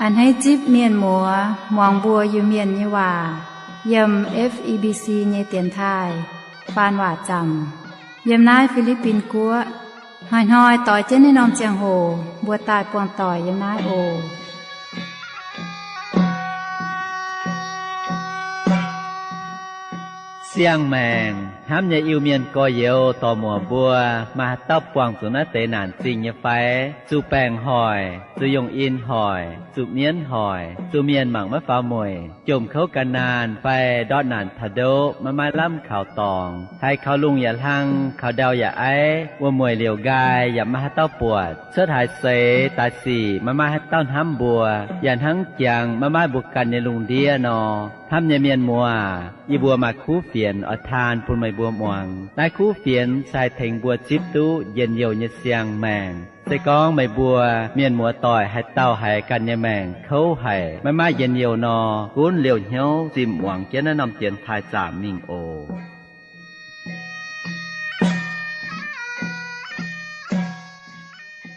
A'hneiv zipv mienh muoz muangx mbuo Iu-Mienh nyei waac yiem F E B C nyei dienx taaih faan waac zaamc yiem naaiv Fi^li^bin Guoqv. Hnoi-hnoi doix jienv naaiv norm ziangh hoc mbuo daaih buangh doic yiem naaiv oc. Siang-maengc hnamv nyei Iu-Mienh gorx-youz dorc-muoc mbuo, maaih haaix dauh buangh zuqc naaiv deix naanc zingh nyei fai? Zuqc baengc hoic, zuqc yungh in hoic, zuqc mienv hoic, zuqc mienh mangc maiv faaux mueic, jomc kouv ga'naanh fai ndortv naanc taux ndoqv maiv maaih lamh kaux dorngx, haiz kaux lungh yaac hlang, kaux ndau yaac aiv, wuom-mueic liouc nqaai yaac maiv maaih haaix dauh buatc, cuotv haaix seix daaih sic maiv maaih haaix dauh hnamv mbuo, yaac hnangv jangx maiv maaih mbuo ganh nyei lungh ndiev nor. Hnamv nyei mienh muoz, yie mbuo maaih kuv fienx oix taan bun meih mbuo muangx. Naaiv kuv fienx se haih tengx mbuo zipv duqv njien-youh nyei siang-maengc. Se gorngv meih mbuo mienh muoz-doic haaix dauh haiz ganh nyei maengc kouv haic, maiv maaih njien-youh nor, gunv liouh hnyouv zimh muangx jienv naaiv norm dienx taaih zaamc mingh oc.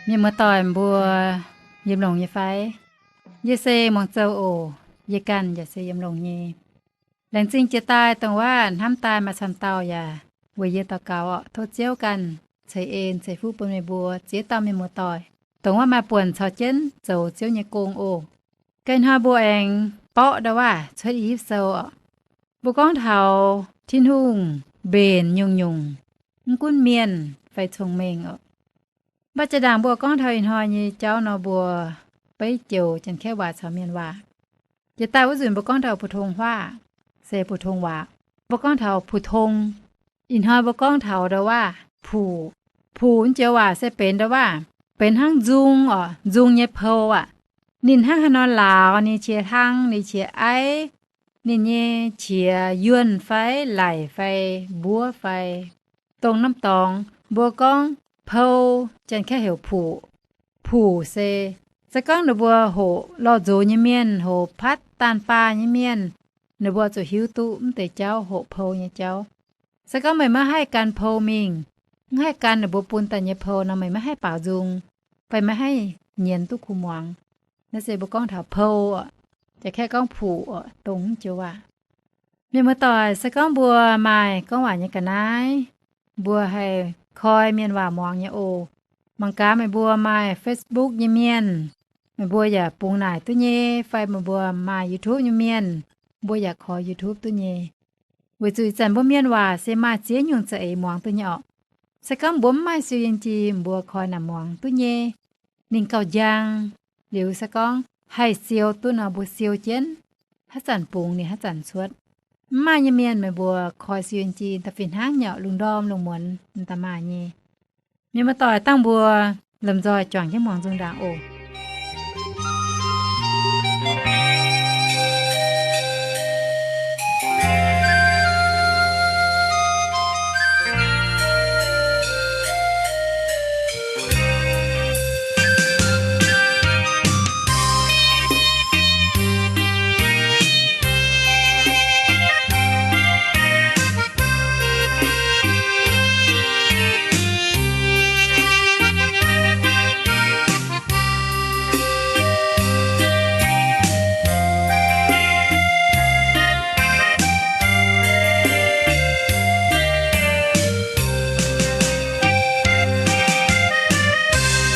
Mienh muoz-doic mbuo yiem longx nyei fai? Yie se muangx zoux oc. Yie ganh yaac se yiem longx nyei. Laengz zingh jiex daaih dongh waac hnamv daaih maaih camv dauh yaac weic yie daux gaux oc. Tov Ziouv ganh ceix en ceix fuqv bun meih mbuo ziex dauh mienh muoz-doic, dongh waac maaih buonc caux jienv zoux Ziouv nyei gong oc. Ga'naaiv hnoi mbuo aengx borqv ndau waac cuotv i hipv sou oc. Mbuo gorngv taux Tin-Hungh mbenc nyungc-nyungc, mv gunv mienh fai cong-mengh oc. Mv baac jaa-ndaangc mbuo gorngv taux ih hnoi nyei jauv nor, mbuo beiv joux Janx-Kaeqv waac caux Mienh waac. Jiex daaih wuov nzunc mbuo gorngv taux 普通話, se 普通話. Mbuo gorngv taux 普通. Ih hnoi mbuo gorngv taux ndau waac 普. 普 naaiv joux waac se benx ndau waac, benx hnangv nzung oc, nzung nyei pou aqv. Ninh hnangv haaix nor lauz, ninh qiex hlang, ninh qiex aiv, ninh nyei qiex yuonh fai laic fai mbuov fai dongh norm dorngx. Mbuo gorngv pou, Janx-Kaeqv heuc 普. 普 se, se gorngv ninh mbuo hoqc lorh nzox nyei mienh, hoqc patv daanh faah nyei mienh, ninh mbuo zuqc hiuv duqv mv deix jauv, hoqc pou nyei jauv. Se gorngv meih maiv haih gan pou mingh, mv haih gan ninh mbuo bun daaih nyei pou nor, meih maiv haih baaux nzung, fai maiv haih nyienz duqv kuv muangx. Naaiv se mbuo gorngv taux pou oc, Janx-Kaeqv gorngv 普 oc, dongh naaiv joux waac. Mienh muoz-doic, se gorngv mbuo maaih gorngv waac nyei ga'naaiv, mbuo haih koi Mienh waac muangx nyei oc. Mangc gaax meih mbuo maaih Facebook nyei mienh, meih mbuo yaac bungx naaic duqv nyei, fai meih mbuo maaih YouTube nyei mienh, mbuo yaac koi YouTube duqv nyei. Weic zuqc ih zanc mbuo Mienh waac se maaih ziex nyungc za'eix muangx duqv nyei oc. Se gorngv mbuo mv maaih siou yien jih, mbuo koi naaic muangx duqv nyei. Ninh gauh njang. Liuz se gorngv haih siou duqv nor, mbuo siou jienv, haaix zanc bungx ninh haaix zanc cuotv. Mv maaih nyei mienh meih mbuo koi siou yien jih da'fih hnangv nyei oc, lungh ndorm lungh muonz da'maaih nyei. Mienh muoz-doic, dangh mbuo lomh nzoih juangc jienv muangx nzung ndaangc oc.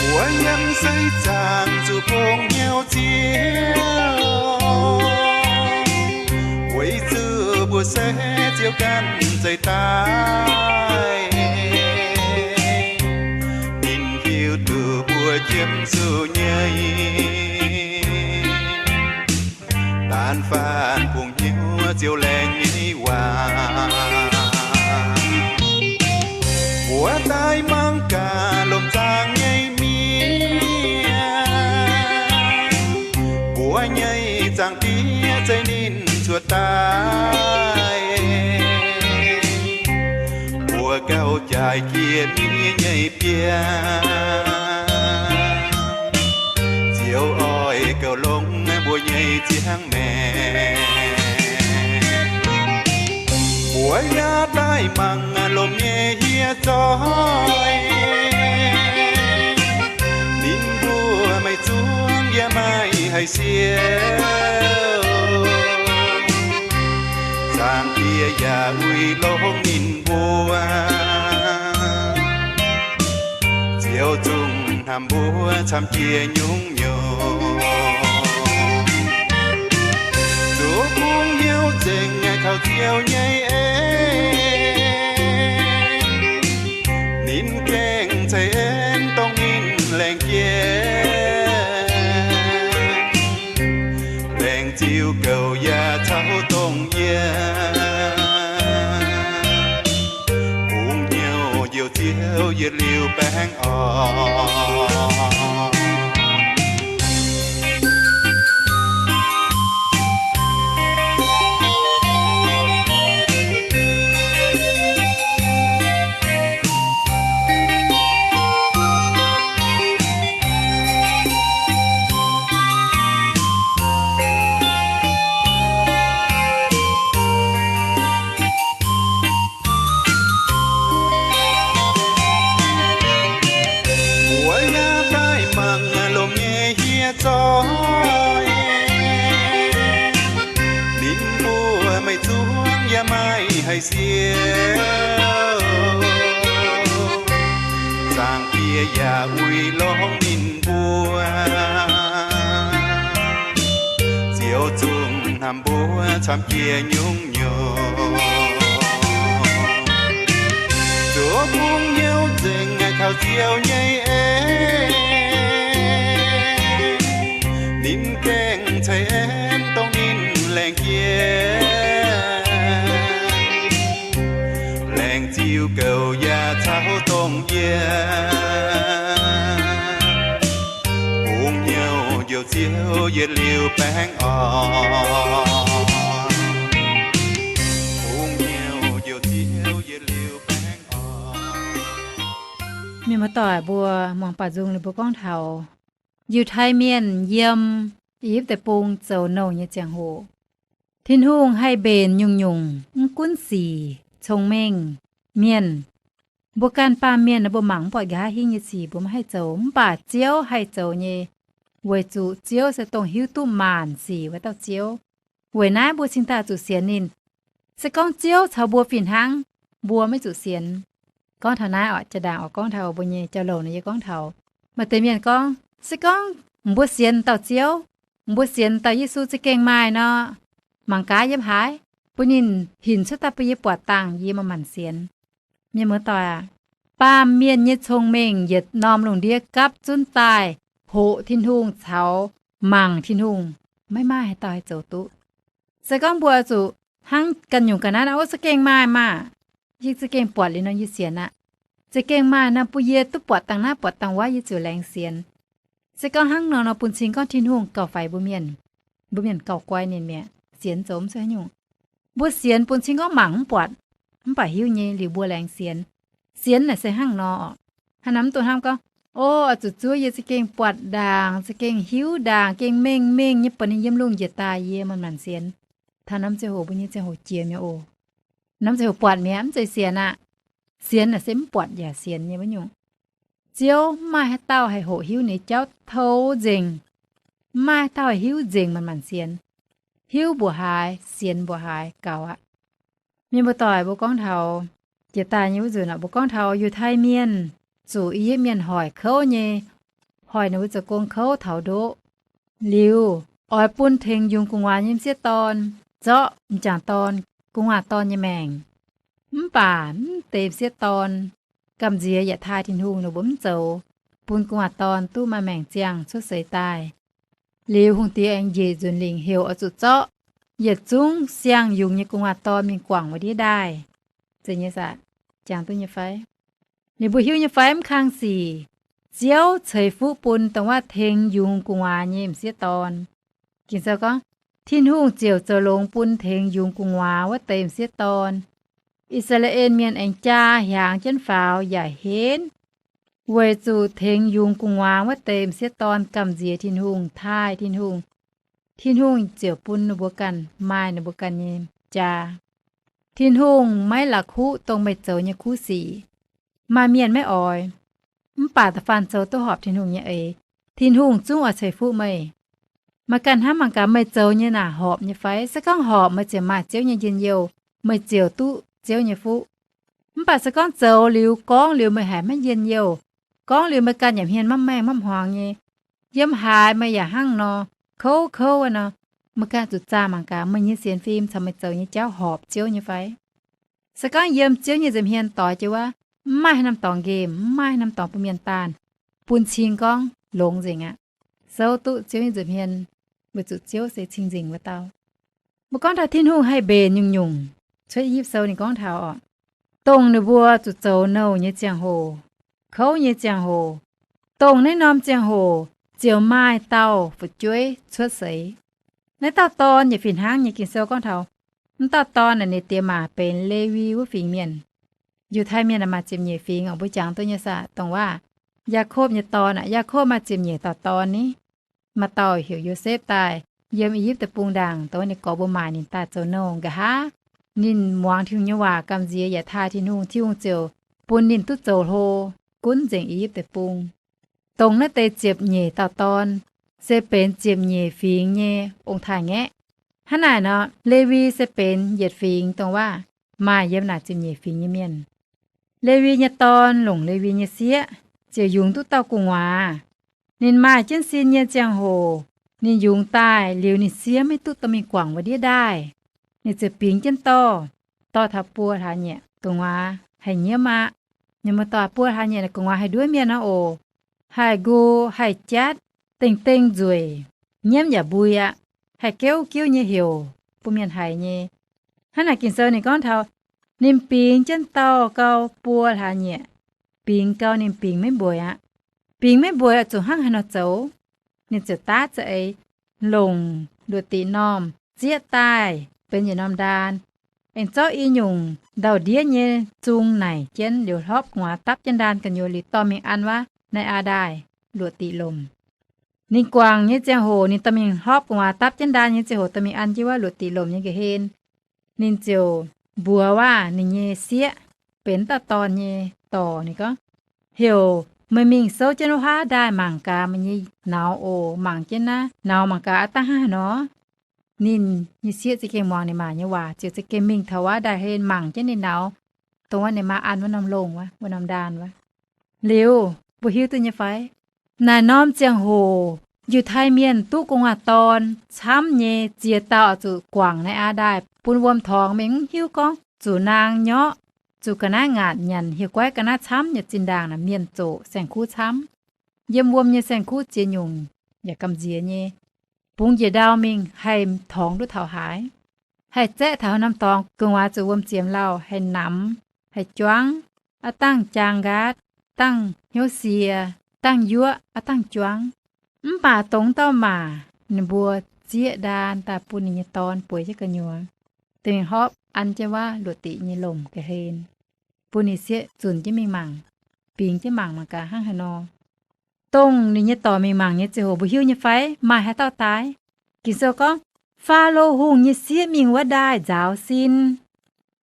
Mbuo yiem seix zaangc zuqc bung hnyouv Ziouv, weic zuqc mbuo se Ziouv ganh zeix daaih. Ninh hiuv duqv mbuo jiemv zuqc nyei, daanh faanh bung hnyouv Ziouv laengz nyei waac. Mbuo daaih mangc gaax lomh zaangc nyei mienh, mbuo nyei Zaangc Diex zeix ninh cuotv daaih. Mbuo gauh jaaix jiex mienh nyei biauv, Ziouv oix gauh longc mbuo nyei ziangh maengc. Mbuo yaac daaih mangc lomh nyei hieh zoih, ninh mbuo maiv zungv yaac maaih haiz siou. Zaangc Diex yaac uix longx ninh mbuo, ziouc zungv hnamv mbuo camv jiex nyungc-nyungc. Zuov kungx hnyouv nzengc kaux Ziouv nyei en, ninh gengh ceix en dongh ninh laengz jiex. Laengz ziux gouv yaac caux dongh yie, kungx hnyouv njoux Ziouv yietc liuz baengh orn. Mbuo yaac daaih mangc lomc nyei hieh zoih, ninh mbuo maiv zuangx yaac maaih haiz siou. Zaangc Diex yaac uix longx ninh mbuo, ziouc zungv hnamv mbuo camv jiex nyungc-nyungc. Zuov kungx hnyouv nzengc kaux Ziouv nyei en, ninh gengh ceix en dongh ninh laengz jiex. Laengz ziux gouv yaac caux dongh yie, kungx hnyouv njoux Ziouv yietc liuz baengh orn. Kungx hnyouv njoux Ziouv yietc liuz baengh orn. Mienh muoz-doic mbuo, muangx baac nzung ninh mbuo gorngv taux Yiutai Mienh yiem I^yipv Deic-Bung zoux nouh nyei ziangh hoc, Tin-Hungh haih mbenc nyungc-nyungc mv gunv sic, cong-mengh, mienh. Mbuo ganh baamh mienh mbuo mangc mv buatc nqa'haav hingv nyei sic mbuo maiv haih zoux, mv baac Ziouv haih zoux nyei, weic zuqc Ziouv se dongh hiuv duqv maanc sic wuov dauh Ziouv. Weic naaiv mbuo cingx daaih zuqc sienx ninh. Se gorngv Ziouv caux mbuo fih hnangv, mbuo maiv zuqc sienx. Gorngv taux naaiv oc, jaa-ndaangc oix gorngv taux mbuo nyei jauv-louc nor, yie gorngv taux maaih deix mienh gorngv, se gorngv mbuo sienx dauh Ziouv, mbuo sienx dauh Yesu za'gengh maaih nor, mangc gaax yiem haaix, bun ninh hinc cuotv daaih bun yie buatc dangh yie manc-manc sienx. Mienh muoz-doic aac, baamh mienh nyei cong-mengh yietc norm lungh ndiev gapv zunv daaih hoqc Tin-Hungh caux mangc Tin-Hungh, maiv maaih haaix dauh haih zoux duqv. Se gorngv mbuo zuqc hnangv ganh nyungc ga'naaiv nor, o, za'gengh maaih maah! Yie za'gengh buatc liuz nor yie sienx aqv. Za'gengh maaih nor, bun yie duqv buatc dangh naaiv buatc dangh wuov yie ziouc laengz sienx. Se gorngv hnangv nor nor bun cing gorngv Tin-Hungh gauh faix mbuo mienh, mbuo mienh gauh guai ninh mi'aqv, sienx zoux mv cuotv haaix nyungc. Mbuo sienx bun cing gorngv mangc mv buatc, mv baac hiuv nyei liuz mbuo laengz sienx. Sienx naaic se hnangv nor oc. Hnangv naaiv mv dungx hnamv gorngv, o, oix zuqc zuov yie za'gengh buatc ndaangc, za'gengh hiuv ndaangc, gengh mengh mengh nyei buatc ninh yiem lungh njiec daaih yie manc-manc sienx. Taux norm ziangh hoc mbuo nyei ziangh hoc jiex mi'aqv oc. Norm ziangh hoc buatc mi'aqv, mv zeiz sienx aqv. Sienx naaic se mv buatc yaac sienx nyei wuov nyungc. Ziouv mv maaih haaix dauh haih hoqc hiuv ninh nyei jauv tov nzengc. Mv maaih haaix dauh haih hiuv nzengc manc-manc sienx. Hiuv mbuoqc haaix, sienx mbuoqc haaix gaux aqv. Mienh muoz-doic mbuo gorngv taux jiex daaih nyei wuov nzunc aqv, mbuo gorngv taux Yiutai Mienh zuqc I^yipv Mienh hoic kouv nyei, hoic ninh mbuo zoux gong kouv taux ndoqv. Liuz, oix bun tengx yungz gu'nguaaz nyei m'sieqv dorn zorqv m'jangc dorn, gu'nguaaz dorn nyei maengc. Mv baac mv deix m'sieqv dorn gamh nziex yaac taaih Tin-Hungh, ninh mbuo mv zoux, bun gu'nguaaz dorn duqv maaih maengc ziangh cuotv seix daaih. Liuz hungh diex aengx njiec nzunc lingc heuc oix zuqc zorqv yietc zungv siang-yungz nyei gu'nguaaz dorn mingh guangc wuov ndiev ndaaih. Zeiz nyei saah? Jangx duqv nyei fai? Ninh mbuo hiuv nyei fai? Mv kang sic, Ziouv ceix fuqv bun dongh wuov tengx yungz gu'nguaaz nyei m'sieqv dorn. Ging-Sou gorngv, Tin-Hungh ziouc zoux longx bun tengx yungz gu'nguaaz wuov deix m'sieqv dorn. I^saa^laa^en Mienh aengx jaa hiaangx jienv faaux yaac henv, weic zuqc tengx yungz gu'nguaaz wuov deix m'sieqv dorn gamh nziex Tin-Hungh, taaih Tin-Hungh. Tin-Hungh ziouc bun ninh mbuo ganh maaih ninh mbuo ganh nyei jaa. Tin-Hungh maiv la'kuqv dongh meih zoux nyei kuv sic. Maaih mienh maiv oix, mv baac da'faanh zoux duqv horpc Tin-Hungh nyei eix, Tin-Hungh zungv oix ceix fuqv meih. Meih ganh hnamv mangc gaax, meih zoux nyei naaic horpc nyei fai? Se gorngv horpc, meih ziouc maaih Ziouv nyei njien-youh, meih ziouc duqv Ziouv nyei fuqv. Mv baac se gorngv zoux liuz, gorngv liuz meih haiz maiv njien-youh, gorngv liuz meih ganh yaac hmien maiv maengh maiv hmuangx nyei, yiem haaix meih yaac hnangv nor kouv kouv nor, meih ganh zuqc zaah mangc gaax, meih nyei sienx fim caux meih zoux nyei jauv horpc Ziouv nyei fai. Se gorngv yiem Ziouv nyei nza'hmien doix jienv wuov, mv maaih haaix norm dorngx nqemh, mv maaih haaix norm dorngx bun mienh daanh, bun cing gorngv longx nzengc aqv. Souv duqv Ziouv nyei nza'hmien, weic zuqc Ziouv se cing-nzengc wuov dauh. Mbuo gorngv taux Tin-Hungh haih mbenc nyungc-nyungc, Cuotv I^yipv Sou ninh gorngv taux oc, dongh ninh mbuo zuqc zoux nouh nyei ziangh hoc, kouv nyei ziangh hoc, dongh naaiv norm ziangh hoc ziouc maaih dauh fu'jueiv cuotv seix. Naaiv dauh dorn yaac fih hnangv nyei. Ging-Sou gorngv taux naaiv dauh dorn naaic, ninh diex maac benx Lewi wuov fingx mienh. Yiutai Mienh maaih ziepc nyeic fingx oc. Mbuo jangx duqv nyei saah, dongh waac Yaakopv nyei dorn aah, Yaakopv maaih ziepc nyeic dauh dorn ni. Maaih dauh heuc Yosepv daaih, yiem I^yipv Deic-Bung ndaangc, dongh wuov ninh gorx mbuo maaic ninh daaih zoux nouh. Nqa'haav ninh muangx Tin-Hungh nyei waac gamh nziex yaac taaih Tin-Hungh, Tin-Hungh ziouc bun ninh duqv zoux hlo, gunv nzengc I^yipv Deic-Bung. Dongh naaiv deix ziepc nyeic dauh dorn se benx ziepc nyeic fingx nyei ong-taaix-ngaeqv. Hnangv naaic nor, Lewi se benx yietc fingx, dongh waac maaih yiem naaic ziepc nyeic fingx nyei mienh. Lewi nyei dorn longc Lewi nyei sieqv ziouc yungz duqv dauh gu'nguaaz. Ninh maaih jienv sin nyei ziangh hoc, ninh yungz daaih liuz, ninh siev maiv duqv dorh mingh guangc wuov ndiev ndaaih. Ninh ziouc bingx jienv dorh, dorh taux buo hlaax nyieqc, gu'nguaaz haih nyiemv aqv. Ninh mbuo dorh buo hlaax nyieqc, gu'nguaaz haih nduov mienh aqv oc. Haih nqo, haih jatv, dengh dengh nzueic, nyiemv yaac mbui aqv. Haih geuv giuv nyei heuc bun mienh haiz nyei. Hnangv naaic Ging-Sou ninh gorngv taux, ninh bingx jienv dorh gau buo hlaax nyieqc, bingx gau ninh bingx maiv mbueiz aqv. Bingx maiv mbueiz oix zuqc hnangv haaix nor zoux? Ninh ziouc daav za'eix longc luoqc diqc normh zieqv daaih benx yietc norm ndaan, aengx zorqv i nyungc ndau-ndiev nyei zung naaic jienv liuz, hlorpv gu'nguaaz dapv jienv ndaan gu'nyuoz liuz, dorh mingh an wuov Nai^aa Ndaaih, luoqc diqc lomc. Ninh guangc nyei ziangh hoc, ninh dorh mingh hlorpv gu'nguaaz dapv jienv ndaan nyei ziangh hoc, dorh mingh an jienv wuov luoqc diqc lomc nyei nqa'hlen, ninh ziouc mbuox waac ninh nyei sieqv, benx dauh dorn nyei dorc, ninh gorngv, Heuc meih mingh souv jienv wuov haav ndaaih mangc gaax meih nyei nauz oc. Mangc jienv naaiv nauz mangc gaax aav dangh hnangv haaix nor. Ninh nyei sieqv za'gengh muangx ninh maa nyei waac, ziouc za'gengh mingh taux wuov ndaaih hlen mangc jienv ninh nauz, dongh wuov ninh maa an wuov norm longh wuov, wuov norm ndaan wuov. Liuz, mbuo hiuv duqv nyei fai? Naaic norm ziangh hoc Yiutai Mienh duqv gu'nguaaz-dorn camv nyei, ziex dauh oix zuqc guangc Nai^aa Ndaaih bun wuom torngx mingh, mv hiuv gorngv zuqc naang nyorqv, zuqc ga'naaiv ngaatc nyanc, hieh guaiv ga'naaiv camv nyei. Zinh ndaangc naaic mienh zoqc saeng-kuv camv. Yiem wuom nyei saeng-kuv ziex nyungc yaac gamh nziex nyei. Bungx njiec ndau mingh haih torngx duqv taux haaix, haih zaeqv taux haaix norm dorngx, gu'nguaaz zuqc wuom ziemx lauh, haih namx, haih juangv, aav dangh jaang nqaatv, dangh hnyouv sie, dangh yuoqv, aav dangh juangv. Mv baac dongh dauh maac, ninh mbuo zieqv ndaan daaih bun ninh nyei dorn bueix jienv gu'nyuoz, dorh mingh hlorpv an jienv wuov luoqc diqc nyei lomc ga'hlen, bun ninh sieqv zunc jienv mingh mangc, bingx jienv mangc mangc gaax hnangv haaix nor. Dongh ninh nyei dorc mingh mangc nyei ziangh hoc, mbuo hiuv nyei fai maaih haaix dauh daaih? Ging-Sou gorngv, Faalo Hungh nyei sieqv mingh wuov ndaaih nzaaux sin.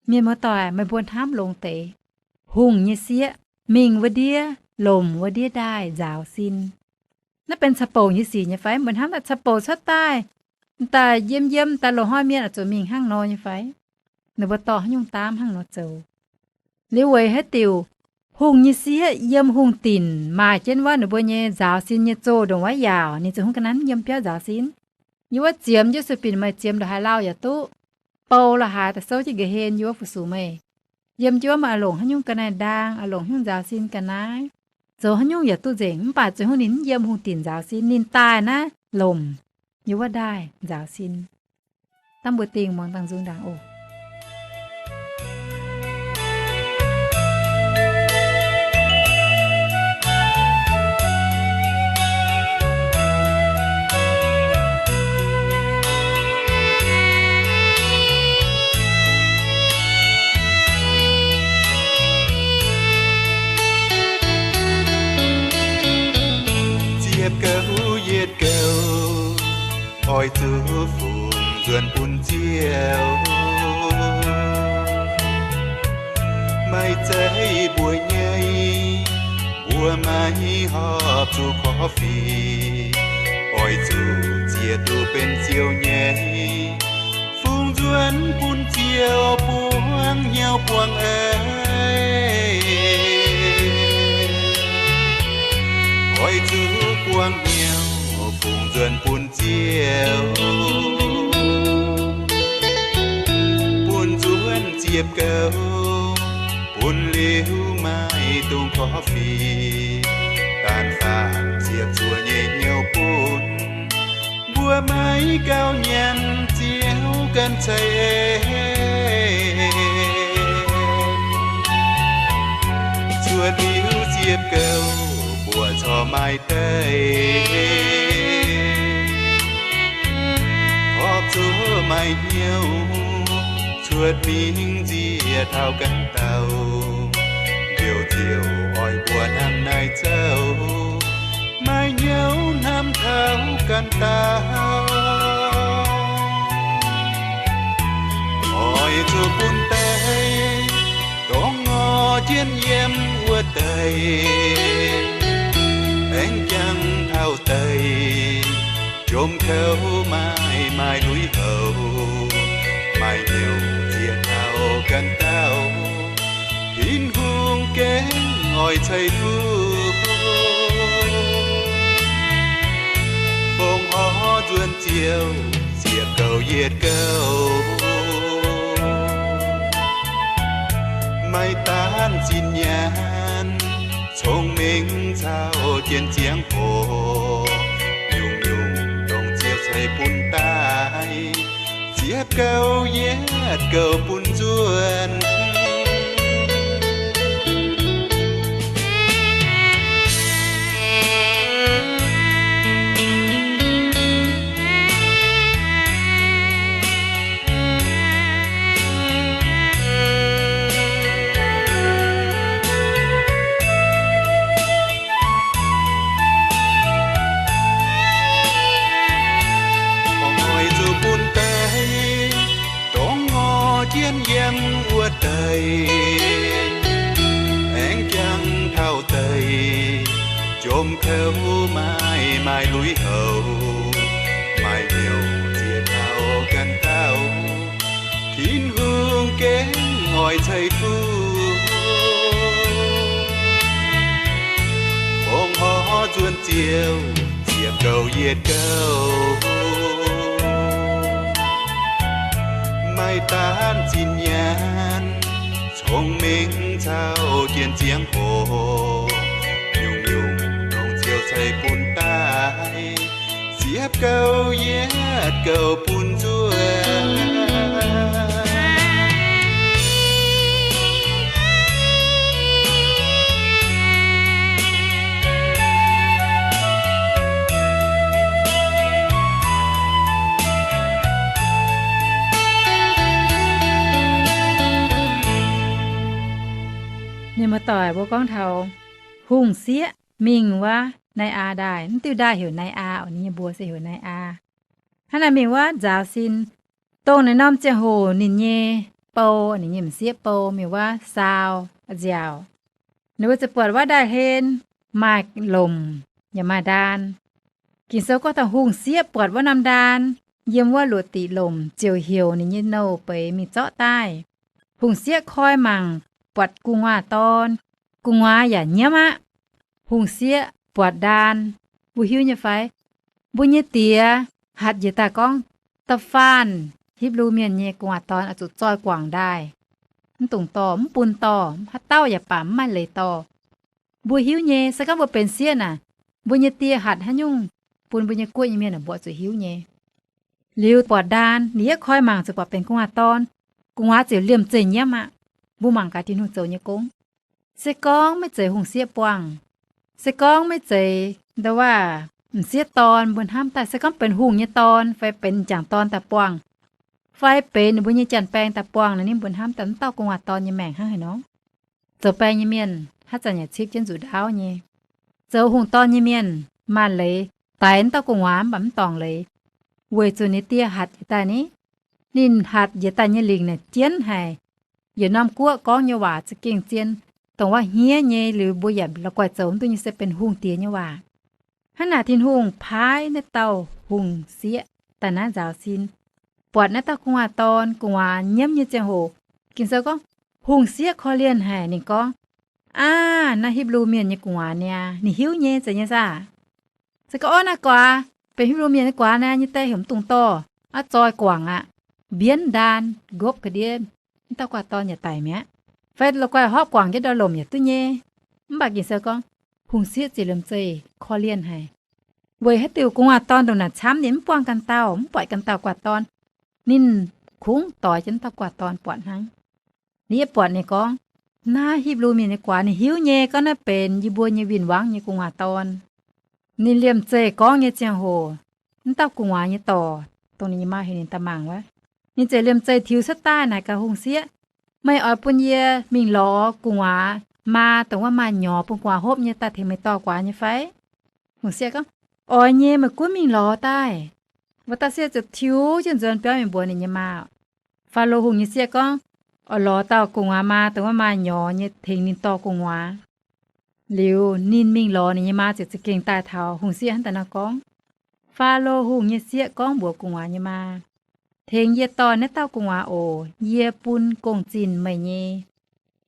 Mienh muoz-doic, meih mbuo hnamv longx deix, hungh nyei sieqv mingh wuov ndiev, lomc wuov ndiev ndaaih nzaaux sin. Naaiv benx caux bouc nyei sic nyei fai? Mbuo hnamv daaih caux bouc cuotv daaih, daaih yiem yiem daaih loz-hnoi mienh oix zuqc mingh hnangv nor nyei fai? Ninh mbuo dorh haaix nyungc daamv hnangv nor zoux? Liuz weic haaix diuc hungh nyei sieqv yiem hungh dinc maaih jienv wuov ninh mbuo nyei nzaaux sin nyei zoh ndongc wuov yaauc, ninh ziouc hungh ga'naaiv yiem biauv nzaaux sin? Yie wuov ziemx Yesu binc meih ziemx ndongc haaix lauh yaac duqv. Bou la'haaix daaih souv jienv nqa'hlen yie wuov fu-sux meih. Yiem jienv wuov meih oix longc haaix nyungc ga'naaiv ndaang, oix longc haaix nyungc nzaaux sin ga'naaiv, zoux haaix nyungc yaac duqv nzengc. Mv baac zueiz hungh ninh mv yiem hungh dinc nzaaux sin, ninh daaih naaiv lomc yie wuov ndaaih nzaaux sin. Dangh mbuo dingh muangx dangh nzung ndaangc oc. Ziepc gouv yietc gouv, oix zuqc fungx nzuonx bun Ziouv. Maiv zeiz mbuo nyei, mbuo maiv horpc zuqc korv-fiqv. Oix zuqc ziec duqv benx ziouv nyei, fungx nzuonx bun ziouv buangv hnyouv buangv eix. Oix zuqc buangv hnyouv fungx nzuonx bun ziouv, bun nzuonx ziepc gouv, bun liuz maiv dungx korv-fiqv. Daanh faanh ziepc zuoqc nyei hnyouv bun mbuo maiv gauh nyanc ziouv ganh ceix en. Cuotv liuz ziepc gouv mbuo corc maaih deix, horpc zuqc maaih hnyouv. Cuotv mingh nziex taux ganh dauh, njoux ziouc oix mbuo hnangv naaiv zouv, maaih hnyouv hnamv taux ganh dauh. Oix zuqc bun deix dongh ngorc jienv yiem wuov deix, aengx jangx taux deix jomc kouv maaih maaih lui-houx, maaih hnyouv nziex taux ganh dauh. Tin-Hungh gengh oix ceix fuqv. Fongc horc nzuonx ziouv ziepc gouv yietc gouv, maaih daanh zinh nyaanh, cong-mengh caux jienv ziangh hoc, nyungc-nyungc dongh ziouv ceix bun daaih, ziepc gouv yietc gouv bun nzuonx. Oix zuqc bun deix dongh ngorc jienv yiem wuov deix, aengx jangx taux deix jomc kouv maaih maaih lui-houx, maaih hnyouv nziex taux ganh dauh. Tin-Hungh gengh oix ceix fuqv. Fongc horc nzuonx ziouv ziepc gouv yietc gouv, maaih daanh zinh nyaanh, cong-mengh caux jienv ziangh hoc, nyungc-nyungc dongh ziouv ceix bun daaih, ziepc gouv yietc gouv bun nzuonx. Ninh muoz-doic mbuo gorngv taux hungh sieqv mingh wuov Nai Aa ndaaih, mv diuh ndaaih heuc Nai Aa oc, ninh nyei mbuox se heuc Nai Aa. Hnangv naaic mingh wuov nzaaux sin, dongh naaiv norm ziangh hoc ninh nyei bou, ninh nyei m'sieqv bou mingh wuov saau nziaauc. Ninh mbuo ziouc buatc wuov ndaaih hlen maaih lomc yaac maaih ndaan. Ging-Sou gorngv taux hungh sieqv buatc wuov norm ndaan yiem wuov luoqc diqc lomc ziouc heuc ninh nyei nouh beiz mingh zorqv daaih. Hungh sieqv koi mangc, buatc gu'nguaaz dorn, gu'nguaaz yaac nyiemv aqv. Hungh sieqv buatc ndaan, mbuo hiuv nyei fai? Mbuo nyei diex hatc njiec daaih gorngv, da'faanh Hipv^lu Mienh nyei gu'nguaaz dorn oix zuqc zoih guangc ndaaih. Mv dungx dorh, mv bun dorh, haaix dauh yaac baac mv maaih leiz dorh. Mbuo hiuv nyei, se gorngv mbuo benx sieqv naaic, mbuo nyei die hatc haaix nyungc bun mbuo nyei guoqv nyei mienh, mbuo zuqc hiuv nyei. Liuz buatc ndaan, ninh yietv koi mangc zuqc buatc benx gu'nguaaz dorn, gu'nguaaz ziouc liemh zeih nyiemv aqv. Mbuo mangc gaax Tin-Hungh zoux nyei gong. Se gorngv maiv zeiz hungh sieqv buangh, se gorngv maiv zeiz ndau wuov m'sieqv dorn mbuo hnamv daaih, se gorngv benx hungh nyei dorn fai benx m'jangc dorn daaih buangh, fai benx ninh mbuo nyei janx-baeng daaih buangh naaic, ninh mbuo hnamv daaih mv dauh gu'nguaaz dorn nyei maengc hnangv haaix nor. Zoux baeng nyei mienh haaix zanc yaac cipv jienv nzuqc ndaauv nyei. Zoux hungh dorn nyei mienh maaih leiz daix mv dauh gu'nguaaz mv baac mv dorngc leiz, weic zuqc ninh die hatc njiec daaih ni. Ninh hatc njiec daaih nyei lingc naaic jienv haic. Yietc norm guoqv gorngv nyei waac za'gengh zien, dongh wuov hniev nyei liuz mbuo yaac la'guaih zoux mv duqv nyei se benx hungh diex nyei waac. Hnangv naaic Tin-Hungh paaiv naaiv dauh hungh sieqv daaih naaiv nzaaux sin, buatc naaiv dauh gu'nguaaz dorn gu'nguaaz nyiemv nyei ziangh hoc, Ging-Sou gorngv hungh sieqv korv-lienh haic. Ninh gorngv, Aav, naaiv Hipv^lu Mienh nyei gu'nguaaz niaa. Ninh hiuv nyei, zeiz nyei saah? Se gorngv, Orv, naaiv guaax benx Hipv^lu Mienh nyei guaax niaa, nyei die heuc mv dungx dorh, aav, zoi guangc aqv. Mbienv ndaan, nqopv ga'ndiev, mv dauh gu'nguaaz dorn yaac daic mi'aqv. Fai la'guaih horpv guangc jienv ndau-lomc yaac duqv nyei. Mv baac Ging-Sou gorngv hungh sieqv ziouc liemh zeih korv-lienh haic. Weic haaix diuc gu'nguaaz dorn ndongc naaic camv, ninh mv buangh ganh dauh, mv buatc ganh dauh gu'nguaaz dorn. Ninh kungx doix jienv dauh gu'nguaaz dorn buatc hnangv. Ninh yie buatc ninh gorngv, Naaiv Hipv^lu Mienh nyei guaax. Ninh hiuv nyei gorngv naaiv benx yie mbuo nyei win-wangv nyei gu'nguaaz dorn. Ninh liemh zeih gorngv nyei ziangh hoc, mv dauh gu'nguaaz nyei dorc, dongh ninh nyei maa heuc ninh daaih mangc wuov, ninh ziouc liemh zeih tiux cuotv daaih naaic gaax hungh sieqv, Meih oix bun yie mingh lorz gu'nguaaz maa, dongh wuov maaih nyorx bun gu'nguaaz hopv nyei, daaih tengx meih dorh guaax nyei fai? Hungh sieqv gorngv, Oix nyei, meih gunv mingh lorz daaih. Wuov dauh sieqv ziouc tiux jienv nzuonx biauv mingh mbuox ninh nyei maa. Faalo Hungh nyei sieqv gorngv, Oix lorz dauh gu'nguaaz maa, dongh wuov maaih nyorx nyei, tengx ninh dorh gu'nguaaz. Liuz ninh mingh lorz, ninh nyei maa ziouc za'gengh daaih taux hungh sieqv hnangv daaih nor gorngv. Faalo Hungh nyei sieqv gorngv mbuox gu'nguaaz nyei maa, Tengx yie dorh naaiv dauh gu'nguaaz oc. Yie bun gong-zinh meih nyei.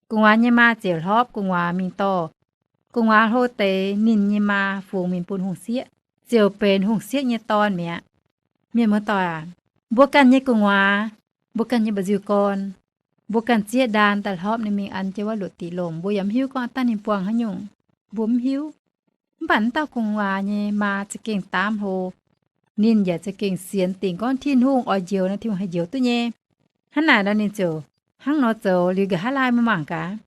Gu'nguaaz nyei maa ziouc hlorpv gu'nguaaz mingh dorh. Gu'nguaaz hlo deix, ninh nyei maa fungx mingh bun hungh sieqv, ziouc benx hungh sieqv nyei dorn mi'aqv. Mienh muoz-doic aac, mbuo ganh nyei gu'nguaaz, mbuo ganh nyei mba'nziu gorn, mbuo ganh zieqv ndaan daaih hlorpv ninh mingh an jienv wuov luoqc diqc lomc, mbuo yaac mv hiuv gorngv dangh ninh buangh haaix nyungc. Mbuo mv hiuv. Mv baac naaiv dauh gu'nguaaz nyei maa za'gengh daamv hlo. Ninh yaac za'gengh sienx dingc gorngv Tin-Hungh oix njoux nor, Tin-Hungh haih njoux duqv nyei. Hnangv naaic nor ninh ziouc hnangv nor zoux. Liuz nqa'haav laai mbuo mangc gaax,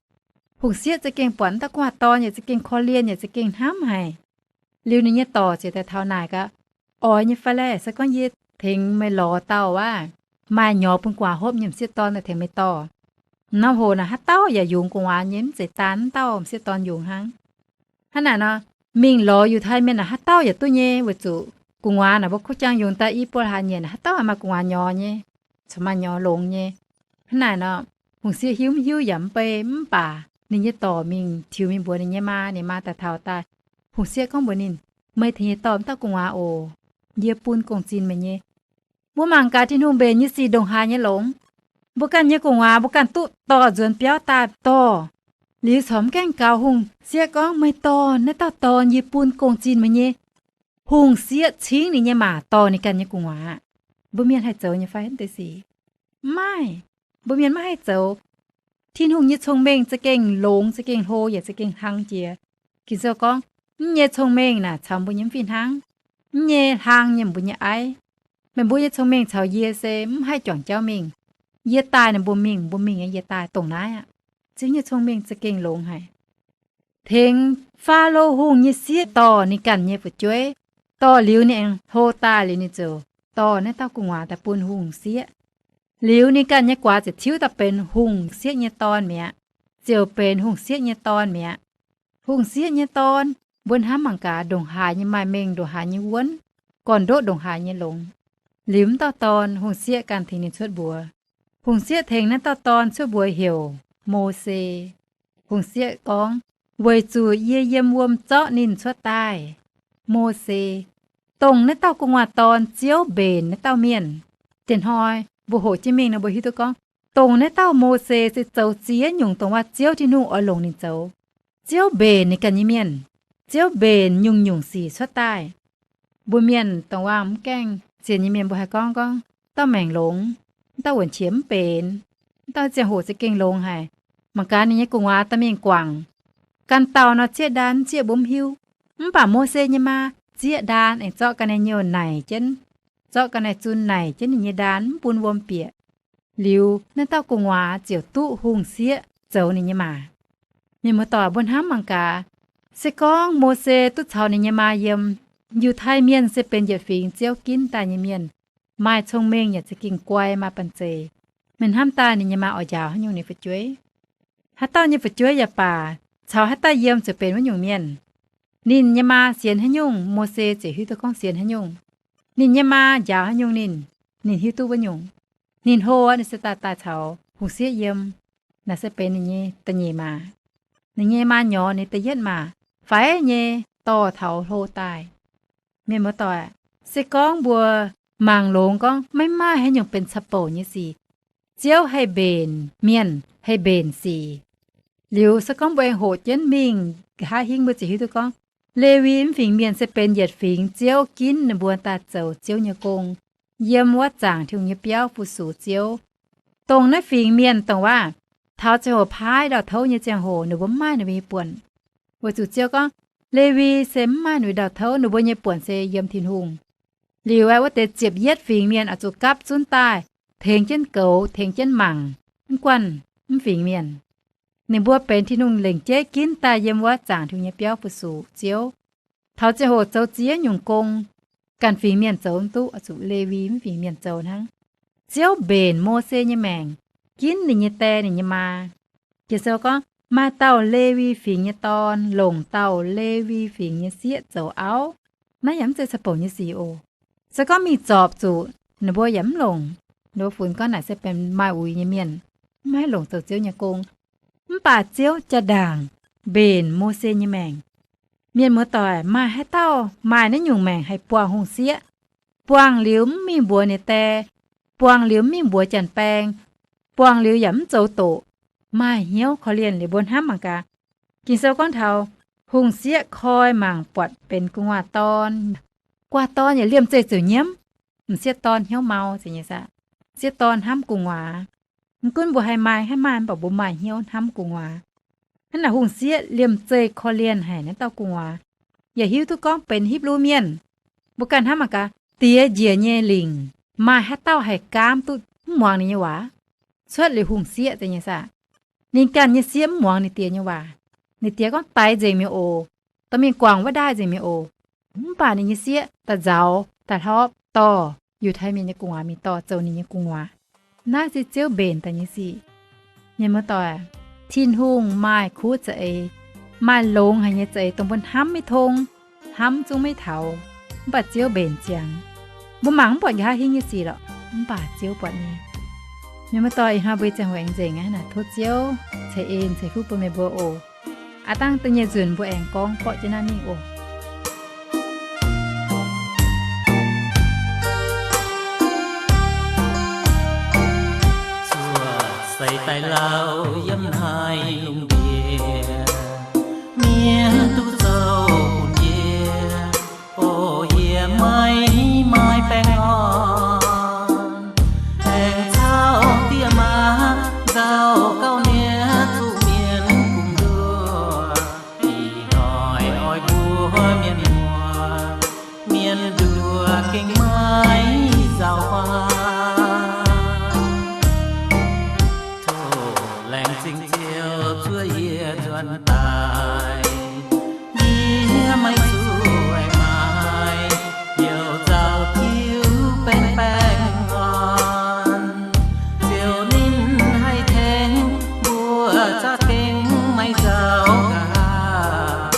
hungh sieqv za'gengh buatc naaiv dauh gu'nguaaz dorn yaac za'gengh korv-lienh yaac za'gengh hnamv haic. Liuz ninh nyei dorc ziouc daaih taux naaic gaax, Oix nyei fai laeh, se gorngv yie tengx meih lorz dauh aav, maaih nyorx bun gu'nguaaz hopv nyei m'sieqv dorn daaih tengx meih dorh, norm hoc naaic haaix dauh yaac yungz gu'nguaaz nyei, mv zeiz daan wuov dauh m'sieqv dorn yungz hnangv. Hnangv naaic nor, mingh lorz Yiutai Mienh naaic haaix dauh yaac duqv nyei, weic zuqc gu'nguaaz naaic mbuo kuv jaang yungz daaih i buo hlaax nyieqc naaic haaix dauh maaih gu'nguaaz nyorx nyei, corc maaih nyorx longx nyei. Hnangv naaic nor, hungh sieqv hiuv mv hiuv yaac mv bei, mv baac ninh nyei dorc mingh tiux mingh mbuox ninh nyei maa, ninh maa daaih taux daaih, hungh sieqv gorngv mbuox ninh, Meih tengx yie dorh wuov dauh gu'nguaaz oc. Yie bun gong-zinh meih nyei. Mbuo mangc gaax Tin-Hungh mbenc nyei sic ndongc haaix nyei longx. Mbuo ganh nyei gu'nguaaz mbuo ganh duqv dorh nzuonx biauv daaih dorh. Liuz corc mv gaengh gaux, hungh sieqv gorngv, Meih dorh naaiv dauh dorn, yie bun gong-zinh meih nyei. Hungh sieqv cingv ninh nyei maa dorh ninh ganh nyei gu'nguaaz. Mbuo mienh haih zoux nyei fai naaiv deix sic? Mv maaih. Mbuo mienh maiv haih zoux. Tin-Hungh nyei cong-mengh za'gengh longx, za'gengh hlo, yaac za'gengh hlang jiex. Ging-Sou gorngv, Mv nyei cong-mengh naaic caux mbuo nyei mv fih hnangv. Mv nyei hlang nyei mbuo nyei aiv. Meih mbuo nyei cong-mengh caux yie se mv haih juangc jauv mingh. Yie daaih naaic mbuo mingh, mbuo mingh nyei yie daaih, dongh naaiv aqv. Ziouv nyei cong-mengh za'gengh longx haic. Tengx Faalo Hungh nyei sieqv dorh ninh ganh nyei fu'jueiv. Dorh liuz ninh aengx hlo daaih liuz ninh ziouc dorh naaiv dauh gu'nguaaz daaih bun hungh sieqv. Liuz ninh ganh nyei guaax ziouc tiuv daaih benx hungh sieqv nyei dorn mi'aqv. Ziouc benx hungh sieqv nyei dorn mi'aqv. Hungh sieqv nyei dorn, mbuo hnamv mangc gaax, ndongc haaix nyei maaih mengh, ndongc haaix nyei wuonv, gorn-ndoqv ndongc haaix nyei longx. Liuz wuov dauh dorn, hungh sieqv ganh tengx ninh cuotv mbuox. Hungh sieqv tengx naaiv dauh dorn cuotv mbuox heuc Mose. Hungh sieqv gorngv, Weic zuqc yie yiem wuom zorqv ninh cuotv daaih. Mose, dongh naaiv dauh gu'nguaaz dorn Ziouv mbenc naaiv dauh mienh. Diex-hnoi mbuo hoqc jienv mingh nor mbuo hiuv duqv gorngv, dongh naaiv dauh Mose se zoux ziex nyungc dongh wuov Ziouv Tin-Hungh oix longc ninh zoux. Ziouv mbenc ninh ganh nyei mienh. Ziouv mbenc nyungc-nyungc sic cuotv daaih. Mbuo mienh dongh wuov mv gaengh sienx nyei mienh mbuo haih gorngv gorngv, dauh maengc longx, dauh wuonc qiex mv benx, dauh ziangh hoc za'gengh longx haic. Mangc gaax ninh nyei gu'nguaaz dorh mingh guangc. Ganh dauh nor zieqv ndaan zieqv mbuo mv hiuv. Mv baac Mose nyei maa zieqv ndaan aengx zorqv ga'naaiv nyouh naaic jienv, zorqv ga'naaiv zun naaic jienv ninh nyei ndaan mv bun wuom bieqc. Liuz naaiv dauh gu'nguaaz ziouc duqv hungh sieqv zoux ninh nyei maa. Mienh muoz-doic, mbuo hnamv mangc gaax, se gorngv Mose duqv caux ninh nyei maa yiem, Yiutai Mienh se benx yietc fingx Ziouv ginv daaih nyei mienh, maaih cong-mengh yaac za'gengh guai, maaih banh zeic. Meih hnamv daaih ninh nyei maa oix njaaux haaix nyungc ninh fu'jueiv? Haaix dauh nyei fu'jueiv yaac baac, caux haaix dauh yiem ziouc benx wuov nyungc mienh. Ninh nyei maa sienx haaix nyungc, Mose ziouc hiuv duqv gorngv sienx haaix nyungc. Ninh nyei maa njaaux haaix nyungc ninh, ninh hiuv duqv wuov nyungc. Ninh hlo aqv, ninh se daaih daaih caux hungh sieqv yiem. Naaiv se benx ninh nyei da'nyeic maa. Ninh nyei maa nyorx ninh da'yietv maa, faix nyei dorh taux hlo daaih. Mienh muoz-doic, se gorngv mbuo mangc longx gorngv maiv maaih haaix nyungc benx caqv-bouc nyei sic, Ziouv haih mbenc mienh, haih mbenc sic. Liuz se gorngv mbuo aengx hoqc jienv mingh nqa'haav hingv, mbuo ziouc hiuv duqv gorngv Lewi mv fingx mienh se benx yietc fingx Ziouv ginv ninh mbuo daaih zoux Ziouv nyei gong, yiem wuov zaangc Tin-Hungh nyei biauv fu-sux Ziouv. Dongh naaiv fingx mienh dongh waac, taux ziangh hoc paaiv ndau-touv nyei ziangh hoc ninh mbuo mv maaih ninh mbuo nyei buonc. Weic zuqc Ziouv gorngv Lewi se mv maaih ninh mbuo ndau-touv, ninh mbuo nyei buonc se yiem Tin-Hungh. Liuz aeqv, wuov deix ziepc yietv fingx mienh oix zuqc gapv zunv daaih tengx jienv goux, tengx jienv mangc, mv guanh mv fingx mienh. Ninh mbuo benx Tin-Hungh lengc jeiv ginv daaih yiem wuov zaangc Tin-Hungh nyei biauv fu-sux Ziouv. Taux ziangh hoc zoux ziex nyungc gong, ganh fingx mienh zoux mv duqv, oix zuqc Lewi mv fingx mienh zoux hnangv. Ziouv mbenc Mose nyei maengc, ginv ninh nyei die, ninh nyei maa. Ging-Sou gorngv maaih dauh Lewi fingx nyei dorn longc dauh Lewi fingx nyei sieqv zoux auv. Naaiv yaac mv zeiz caqv-bouc nyei sic oc. Se gorngv mingh zorpc zuqc, ninh mbuo yaac mv longc. Ninh mbuo funx gorngv naaic se benx maaih uix nyei mienh, mv haih longc zoux Ziouv nyei gong. Mv baac Ziouv jaa-ndaangc mbenc Mose nyei maengc. Mienh muoz-doic, maaih haaix dauh maaih naaiv nyungc maengc haih buangh hungh sieqv, buangh liuz mv mingh mbuox ninh die, buangh liuz mv mingh mbuox janx-baeng, buangh liuz yaac mv zoux doqc, maaih hnyouv korv-lienh liuz mbuo hnamv mangc gaax. Ging-Sou gorngv taux hungh sieqv koi mangc buatc benx gu'nguaaz dorn, gu'nguaaz dorn yaac liemh zeih ziouc nyiemv. M'sieqv dorn hnyouv mau zeiz nyei saah? M'sieqv dorn hnamv gu'nguaaz. Mv gunv mbuo haih maaih haaix maaih, mv baac mbuo maaih hnyouv hnamv gu'nguaaz. Hnangv naaic hungh sieqv liemh zeih korv-lienh haic naaiv dauh gu'nguaaz, yaac hiuv duqv gorngv benx Hipv^lu Mienh. Mbuo ganh hnamv mangc gaax, diex njiec nyei lingc maaih haaix dauh haih gaamv duqv mv muangx ninh nyei waac? Cuotv liuz hungh sieqv zeiz nyei saah? Ninh ganh nyei sieqv mv muangx ninh diex nyei waac. Ninh diex gorngv, Daix nzengc mi'aqv oc. Dorh mingh guangc wuov ndaaih nzengc mi'aqv oc. Mv baac ninh nyei sieqv daaih nzauz, daaih hlorpv dorh Yiutai Mienh nyei gu'nguaaz mingh dorh zoux ninh nyei gu'nguaaz. Naaiv se Ziouv mbenc daaih nyei sic. Mienh muoz-doic, Tin-Hungh maaih kuv za'eix, maaih longx haic nyei za'eix dongh mbuo hnamv maiv tong, hnamv zungv maiv taux, mv baac Ziouv mbenc ziangx. Mbuo mangc mv buatc nqa'haav hingv nyei sic lorqc, mv baac Ziouv buatc nyei. Mienh muoz-doic, ih hnoi mbuo nyei ziangh hoc aengx nzengc aqv. Naaic tov Ziouv ceix en ceix fuqv bun meih mbuo oc. Aav dangh da'nyeic nzunc mbuo aengx gorngv borqv jienv naaiv mingh oc. Zuoqc seix daaih lauh yiem naaiv lungh ndiev, mienh duqv zoux bun yie, o, yie maiv maaih baengh orn. Aengx caux diex maa nzauh gauh nie zuqc mienh gux nduov. Ih hnoi oix mbuo mienh muoz, mienh nduov gengh maiv nzauh huaav. Tov laengz zingh Ziouv zuov yie nzuonx daaih, yie maiv zuqc maaiz, youc nzauh jiu benx baengh orn. Ziouv ninh haih tengx mbuo za'gengh maiv nzauh nqa'haav.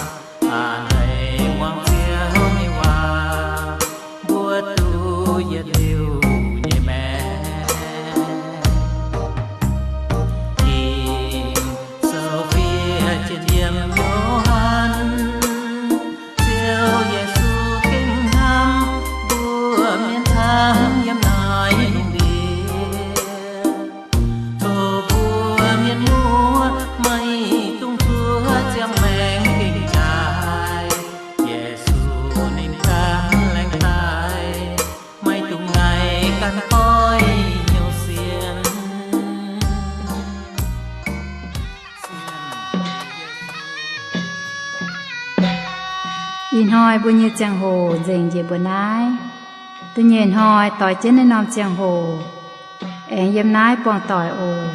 Aa, haih muangx Ziouv nyei waac, mbuo duqv yietc liuz nyei maengc. Ging-Sou fiev jienv yiem Yo^han, Ziouv Yesu gengh hnamv mbuo mienh camv yiem naaiv lungh ndiev. Tov mbuo mienh muoz maiv dungx zuov ziangh maengc gengh jaaix. Yesu ninh ganh laengz daaih, maiv dungx ngaih ganh goiv hnyouv sien. Ih hnoi mbuo nyei ziangh hoc nzengc njiec mbuo naaiv. Da'nyeic hnoi doix jienv naaiv norm ziangh hoc aengx yiem naaiv buangh doic oc.